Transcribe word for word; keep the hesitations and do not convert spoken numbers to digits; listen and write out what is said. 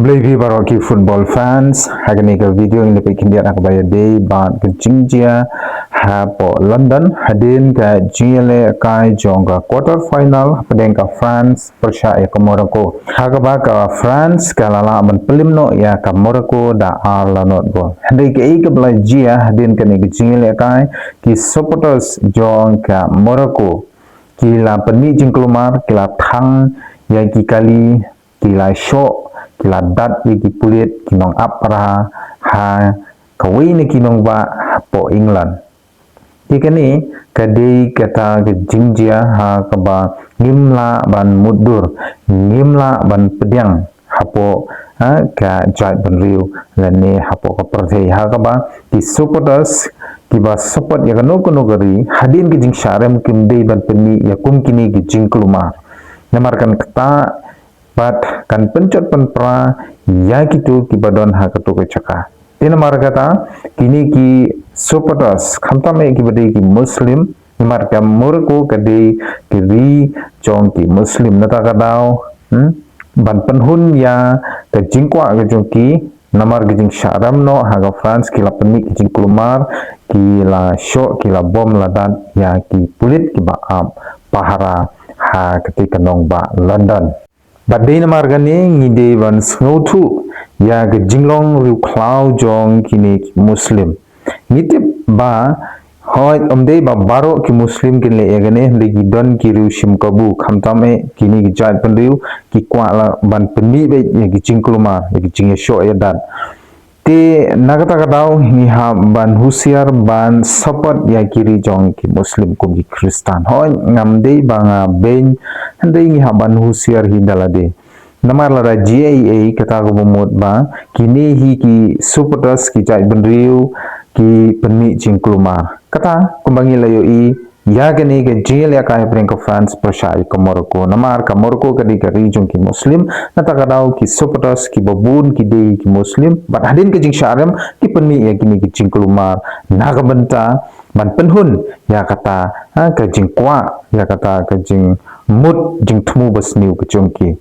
Khublei phi baroh ki football fans, ha kane ka video ngin ïa peit khyndiat ha kaba ïadei bad ka jingjia hapoh London hadien ka jingïalehkai jong ka quarter final hapdeng ka France pyrshah ïa ka Morocco. Ha kaba ka France ka la lah ban pynlip noh ïa ka Morocco da ar la not gol. Hynrei kaei kaba la jia hadien kane ka jingïalehkai, ki supporters jong ka Morocco ki la pynmih jingkulmar, ki la thang ïa ki kali, ki la shoh, ki la dat ïa ki pulit, ki nongap para ha kawei na ki nongbah hapoh England. Te kane ka dei kata ka jingjia ha kaba ngim lah ban mutdur, ngim lah ban pdiang hapoh, ha, ka jaitbynriew lane hapoh ka pyrthei, ha kaba ki supporters kiba support ïa kano kano ka ri hadien ka jingshah rem kim dei ban pynmih ïa kum kine ki jingkulmar. Namar kan ktah bad kan pynjot pynpra ïa kito kiba don ha kato ka jaka. Te namar kata, kine ki supporters, khamtam eh kiba dei ki Muslim, namar ka Morocco ka dei ka ri jong ki Muslim, na kata ka daw, hmm, ban pynhun ïa ka jingkwah ka jong ki, namar ka jingshah rem noh ha ka France, ki la pynmih ki jingkulmar, ki la shoh, ki la bom la dat ïa ki pulit kiba ap pahara ha kata ka nongbah London. Bad dei namar kane ngi dei ban sngewthuh ïa ka jinglong riewkhlaw jong kine ki Muslim. Ngi tip ba, hooid, ym dei ba baroh ki Muslim kin leh ïa kane, hynrei ki don ki riew shim kabu, khamtam eh kine ki jaitbynriew ki kwah la ban pynmih beit ïa ki jingkulmar, ïa ki jingïashoh ïadat. Te na kata ka daw ngi hap ban husiar ban support ïa ki ri jong ki Muslim kum ki Khristan. Hooid, ngam dei ba nga beiñ, hynrei ngi hap ban husiar hi da lade. Namar lada jia ei ei, kata kaba mut ba kine hi ki supporters, ki jaitbynriew ki pynmih jingkulmar. Kata kumba ngi la ïohi ïa kane ka jingïalehkai hapdeng ka France pyrshah ïa ka Morocco. Namar ka Morocco ka dei ka ri jong ki Muslim, na kata ka daw ki supporters kiba bun ki dei ki Muslim, bad hadien ka jingshah rem ki pynmih ïa kine ki jingkulmar na ka bynta ban pynhun ïa kata, ha, ka jingkwah, ïa kata ka jingmut jingthmu basniew ka jong ki.